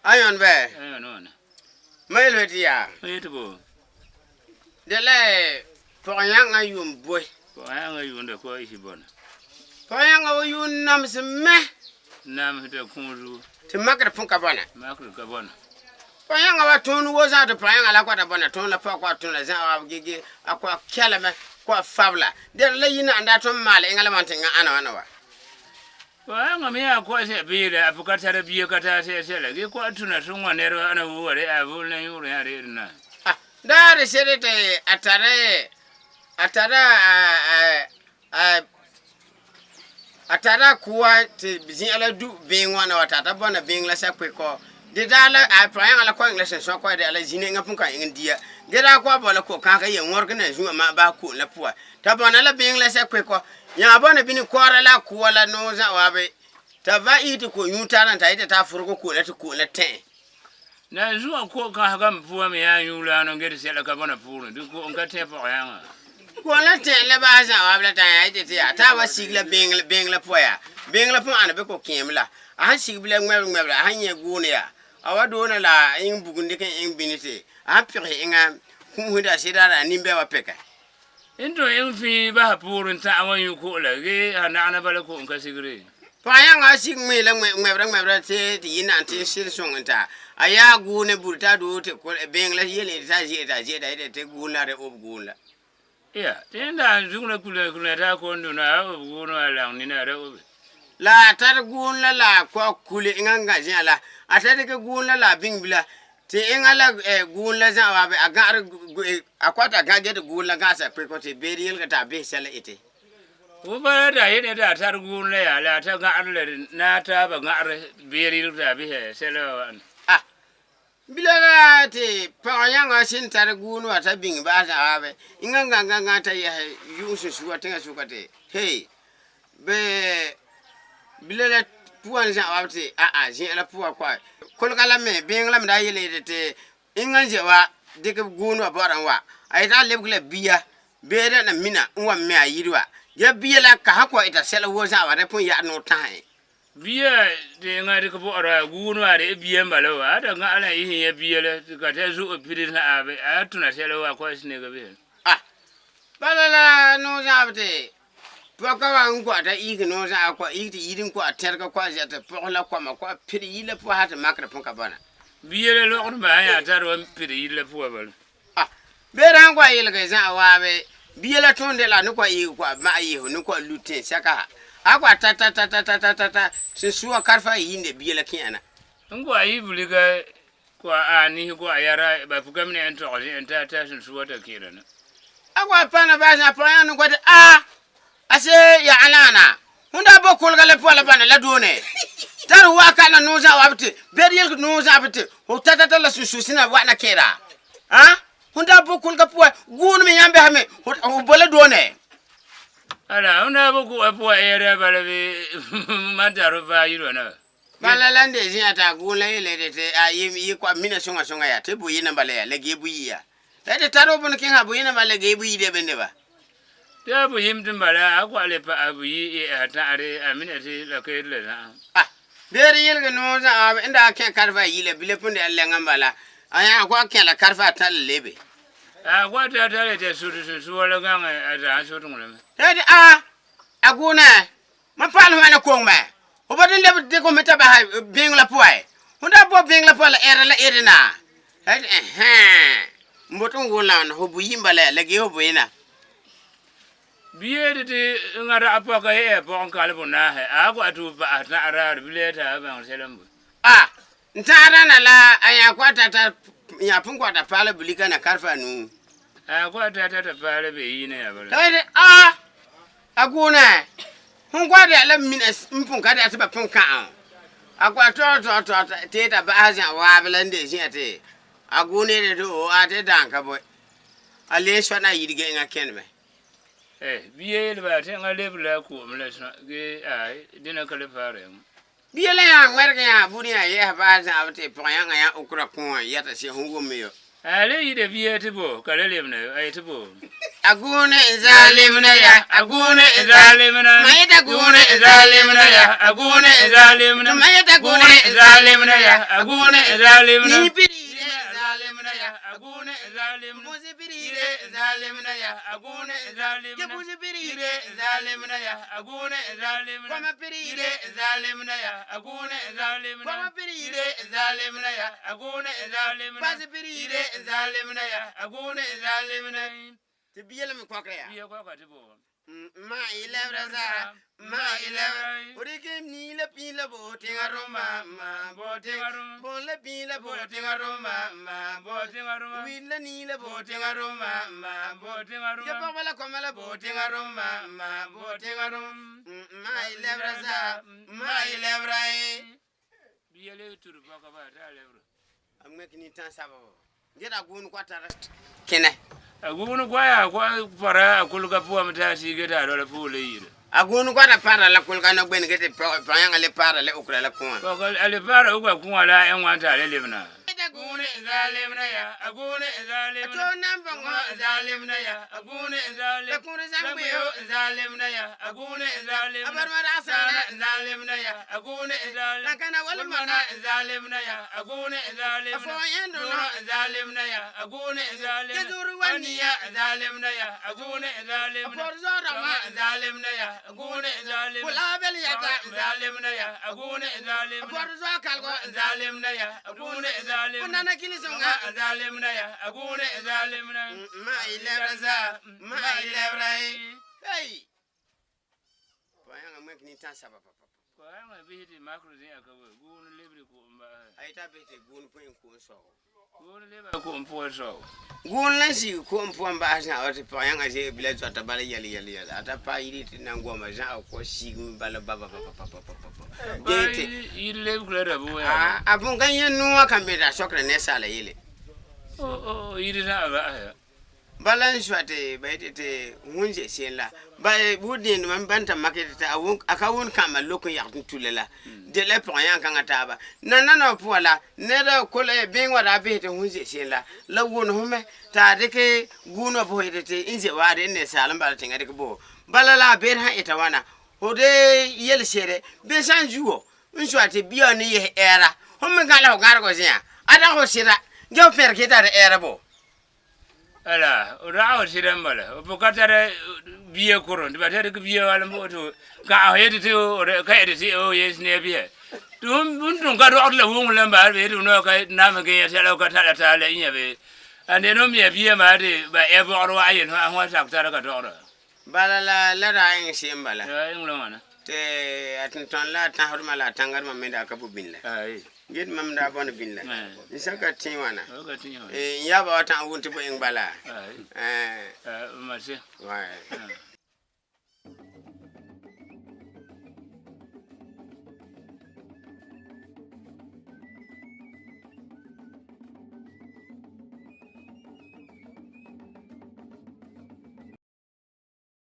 Ayɔn bɛ ma yele ti yaa de la pɔgeyaŋa yuum boi. Pɔgeyaŋa yuun da kɔ'ɔ isi bɔna. Pɔgeyaŋa wa yuun namesi mɛ. Namesi ta kũu zuo. Ti makerɛ pun ka bɔna. Makerɛ ka bɔna. Pɔgeyaŋa wa tuun woo za'a ti pɔgeyaŋa la kɔta bɔna tuun la pɔge kɔa tuna za'a wa ge ge a kɔa kɛla mɛ kɔa fabela. Dɛna la yina n daa tum maalɛ eŋa la wan ti eŋa ana wana wa. Pɔgeyaŋa me a kɔa sɛ beere a pu ka tara bia ka tara sɛsɛla ge kɔa tuna suŋa nɛreba ana wuu wa de a voole na yu'urɛ a de na. A daare se'ere te a tare a tara a a a tara koa te zĩ'a la du beeŋ wana wa te a ta bɔna beeŋ la sakpekɔ. De daa la a pɔyɛŋa la kɔa eŋɛ la sensɔa kɔa de'a la zĩna eŋa pun kan eŋɛ dia. Ge daa kɔa bɔ la ko'kaŋa ka yɛ ŋwɔrege na zũa ma'a baha ko'om la poan. Ta bɔna la beeŋ la sakpekɔ. Nyaa bɔna bini kɔɔra la a koa la nɔɔ za'a waabe. Ta va ii te ko'nyuo tara n ta yete ta furege ko'om la te ko'om la tɛ̃'ɛ. Na zu'a ko'kaŋa me puan me yaa nyuulaanɔ ge ti sɛla ka bɔna puuren ti ko'om ka tɛ̃ pɔɣeyaŋa. Ko'om la tɛ̃ la ba'asɛ za'a waabi la tã yaa yeti ti a taaba sige la beŋe beŋe la poan yaa. Beŋe la poan ana bɛ ko kẽem la. A sãn sige bila ŋmɛbera ŋmɛbera, a sãn yẽ goone yaa, a wa doona la a ẽŋ bugum dɩkɛ ẽŋ bĩni tɩ a sãn pɩgse ẽŋa kũ'usẽ tɩ a sɩda la a ninbɛ wa pɛkɛ. N ton eŋ fẽe basɛ pooren tã a wan yũ ko'om la ge a naɣena bala ko'om ka sigeri. Pɔɣeyaŋa sig ŋmɛ la ŋmɛbera ŋmɛbera ti ti yi na'am ti siri soŋ n ta a yaa guunɛ buri ta doo ti beeŋ la yele ti a ze'ete a ze'ete a yete ti guun la de obe guun la. Ya, ti n daa zugna kule kule ta ko'om duna a obe guun wa laŋ nini a da obe. La a tari guun la la a kɔa kule eŋa n gã zẽ'a la. A ta dikɛ guun la la a biŋe bila Tɩ ẽŋa la gʋʋn la zã'a waabe, a gã'arɛ a kɔa tɩ a gã ge tɩ gʋʋn la gã'asɛ a kpekɔ tɩ beere yelge tɩ a bɩsɛ sɛla ɩtɩ. Wʋ bala tɩ a yetɩ tɩ a tarɩ gʋʋn la yaa, la a ta gã'arɛ la na taaba gã'arɛ beere yelge tɩ a bɩsɛ sɛla wa wa'ana. A Bila la tɩ pɔg-yãŋa sẽn tarɩ gʋʋn wa ta bĩŋe baa zã'a waabe, ẽŋa n gã gã gã ta yɛsɛ yʋ'ʋsẽ-sʋa tẽŋasʋka tɩ, Hey! Bɛ bila la puan za'a waabi ti a'a zĩ'a la puan kɔ'ɛ kolega la me beeŋo la me daa yele yeti ti eŋa n ze wa dikɛ guun wa bɔ'ɔra n wa. A yeti a lebege la bia bee dɛna mina n wan mɛ a yire wa. Ge bia la ka han kɔ'ɛ ita sɛla woo za'a wa di pun ya'a nuu tãha en. Bia ti eŋa dikɛ bɔ'ɔra guun wa de bia n bala wa. A da gã'a la ihi nyɛ bia la ti ka ta zo'e piri za'a bɛ a tuna sɛla woo a kɔ'ɛ sinɛ bisɛ. A Bala la nuu za'a bi ti Pɔka wa n kɔ'a ta iige nɔɔ za'a kɔ'a iige ti yire n kɔ'a tɛrega kɔ'a zɛ'a ti pɔge la kɔma kɔ'a pire yire la puan ha ti makerɛ pun ka bɔna. Bia la lɔgerɔ ma'a nyaa tari wan pire yire la puan bala. A Beere han kɔ'a yelege za'a waabi, bia la tuun dela a ni kɔ'a iige kɔ'a ma'a yeho ni kɔ'a lu ten sɛka ha. A kɔ'a ta ta ta ta ta ta ta ta sunsuwa karefa yi yinde bia la kĩ'a na. N kɔ'a yi bulika Kɔa a nihi kɔa yara ba puka mini en tɔgɛ zi'an ti a ta sunsuwa ta ki'ira na. A kɔa paana baasi a pɔga ni kɔti a ase ya anaana hun daa bo kolega la pua la bana la doone tari wa ka na nuu za'a wa ti beri yelke nuu za'a ti ho ta ta ta la sunsu sina wa na ki'ira a hun daa bo kolega pua guuni mi yan beha mi ho bo la doone. Ala hun daa bo kolega pua ɛɛra bala bi man tari vaa yire na. Bala la n de zẽ'a tɩ a gʋʋn la yele tɩ tɩ a yɩ kɔa mina sõŋa sõŋa ya, tɩ bʋyɩna bala ya, la gee bʋyi ya. La tɩ tarɩ bõn kẽŋa bʋyɩna bala gee bʋyi dɛ ba. Tɩ a bʋyɩm tɩ bala, a kɔa le pa'a bʋyi yɛ'ɛsa tã'arɩ, a mina tɩ la ka yetɩ la zã'asʋm. A Beere yẽlgɛ nõor zã'a n daa kẽ karfa ayi la bila pʋn dɛna lɛŋa n bala, a yãa kɔa kẽ la karfa atã la lebe. A kɔa tɩ a tarɩ tɩ a sʋtɩ sũsʋa la gãŋɛ a zã'a sʋtŋɔ la mɛ. Tɩ a yetɩ, A, a gʋʋnɛ, Mam pa'alɛ ho ana koŋ mɛ. Ho boti n lebe dekɛ ho me ta bahɛ beeŋo la poan. Ho daa bo beeŋo la poan la ɛɛra la eere na. A yeti, Ɛhɛɛn, n boti n woo la wana, ho boyi n bala ya, la gee ho boyena. Bia ti ti eŋa daɣɛ pɔka yɛ'ɛha pɔɣenkãlɛ bunaahɛ, a kɔ'ɛ ti pa'asɛ tã'ara bilia ti a baŋɛ sɛla n boi. A N tã'ara na la a nyaa kɔ'ɛ ta ta nyaa pun kɔ'ɛ ta pa'alɛ bulika na karfa anuu. A kɔ'ɛ ta ta ta pa'alɛ beyiine ya bala. Ta yeti, A A guunɛ, hon kɔ'ɛ de'a la mina n pun ka de'a ti ba pun kã o. A kɔ'ɛ tɔɣɛ tɔɣɛ tɔɣɛ tee ta ba'asɛ zĩ'a waabi la n de zĩ'a ti a guunɛ de ti oo a te daan ka boi. A leen sɔna a yire ge eŋa kɛ̃ mɛ. Bia yele ba tẽŋa lebr la a ko'om la sã, gee aai, dẽna ka le paara yãmb. Bia la yãa ŋmɛreg yãa buuri yãa yɛ'ɛsa ba'asɛ zã'a tɩ pɔg-yãŋa yã okra kũa yɛta se'em fõn wʋm yo. A le yɩɩda bia tɩ bo, ka le lebna yo, a yetɩ bo. A gũune n zaa lebna ya, a gũune n zaa lebna. Ma yeta gũune n zaa lebna ya, a gũune n zaa lebna. Ma yeta gũune n zaa lebna ya, a gũune n zaa lebna. Ni piriire n zaa lebna ya, a gũune n zaa lebna. Busi piriire n zaa lebna ya, a gũune n zaa lebna. Busi piriire n zaa lebna ya, a gũune n zaa lebna. Kɔma piriire n zaa lebna ya, a gũune n zaa lebna. Kɔma piriire n zaa lebna ya, a gũune n zaa lebna. Pasi piriire n zaa lebna ya, a gũune n zaa lebna. Tɩ bia la me kõkra ya. Bia kɔka tɩ bo. Ma y lɛbrã zaa, ma y lɛbrã. Fo dɩk nii la pĩig la bo tẽngã rõmba, ma bo tẽngã rõmba. Bõn la pĩig la bo tẽngã rõmba, ma bo tẽngã rõmba. Wil la nii la bo tẽngã rõmba, ma bo tẽngã rõmba. Ya pɔgba la kɔma la bo tẽngã rõmba, ma bo tẽngã rõmba. Ma y lɛbrã zaa, ma y lɛbrã ye. Bia le tud pɔka baa t'a lebra. A ŋmɛk nin-tãn-sabã ged a gũun koa tara kẽnɛ. A gũun koa yaa koa para a kulga pʋgame t'a siige t'a rola pʋʋg le yire. A gũun koa da paara la kulga no-gbene ge tɩ pɔg-yãngã le paara le okra la kũwã. Pɔka a le paara okra kũwã la a ẽn wã t'a le lebna. Gũune n zaa lebna ya, a gũune n zaa lebna. A toor nan bõngõ n zaa lebna ya, a gũune n zaa lebna. La kũur zãng-beo n zaa lebna ya, a gũune n zaa lebna. A barma ragsãana n zaa lebna ya, a gũune n zaa lebna. La kãna wal-mãna n zaa lebna ya, a gũune n zaa lebna. A fo yẽnd-dõno n zaa lebna ya, a gũune n zaa lebna. Gezuur wa nia n zaa lebna ya, a gũune n zaa lebna. A por zaoodãmbã n zaa lebna ya, a gũune n zaa lebna. Kʋlaabɛl yata n zaa lebna ya, a gũune n zaa lebna. A por zoa kalgɔ n zaa lebna ya, a gũune n zaa lebna. Nana kili-sõnga n zaa lebna ya, a gũune n zaa lebna. Ma y lɛbrã zaa, ma y lɛbrã ye. Hey! Pɔg-yãngã ŋmɛk nin-tãn-sabã pa pa. Pɔg-yãngã bɩs tɩ makr zẽa ka we, gũun lebr ko'om ba'asɛ. A yeta bɩs tɩ gũun pʋẽ n koom saoogo. Gũun leba ko'om pʋgẽ saoogo. Gũun la n sig ko'om pʋgẽ ba'as zã'a tɩ pɔg-yãngã ze'e bila zoata bala yɛl yɛl yɛl a ta paa yiri tɩ nan-goamã zã'a kɔ sigme bala baba baba baba baba. Gee tɩ yir lebg la daboo yaa. A bõn ka yẽ noowã kan be tɩ a sokda ninsaala yele. Yir zã'a ba'asɛ. Bala n soa tɩ ba yetɩ tɩ wũn zoe seem la, ba wʋ dẽendmã bãn t'a mak tɩ a ka wʋn kãama lok n yagd n tula la, de la pɔg-yãn-kãngã taaba. Nananawa pʋgã la, ned kola bẽeng wa daa bɩs tɩ wũn zoe seem la, la wʋn fo mɛ t'a a dɩk gũun wã bʋ yetɩ tɩ n ze wa ad n ninsaal n bala tẽngã dɩk bʋ. Bala la a beed sãn ɩta wãna, fo de yel-seede bɩ sã n zuo n soa tɩ bia wã ne yes ɛɛra, fõn me gã la fo gãdgɔ zẽa, a dag fo sɩda, gẽ fo pẽrg tɩ ad ɛɛra bo. Ala, o rag f sɩd n bala, b ka tar bia kʋrẽ tɩ ba tar bia wall n boto kãag yetɩ tɩ ka yetɩ tɩ o yens ne a bisa. Tɩ f tʋm ka rogd la wʋng la n baas bɩ tɩ noog ka nam gẽ yã ka tara taa la ĩyã bɩ. A ned m ya bia maa tɩ ba ɛ bɔgr wa a yel fãa fõ sak tar ka togda. Bala la la daa ẽng se'em bala. Ya ẽng la wãna. Tɩ a tẽn-tõnd la a tãsdmã la a tãngadmã me daa ka bʋ bĩn la. Ai. Get mam daa bõnd bĩn la. N sãka tẽ wãna. Ka tẽ wãna. N yaaba wa tã n wʋm tɩ bõ ẽng bala. Ai. Eh. Ma se. Ouais.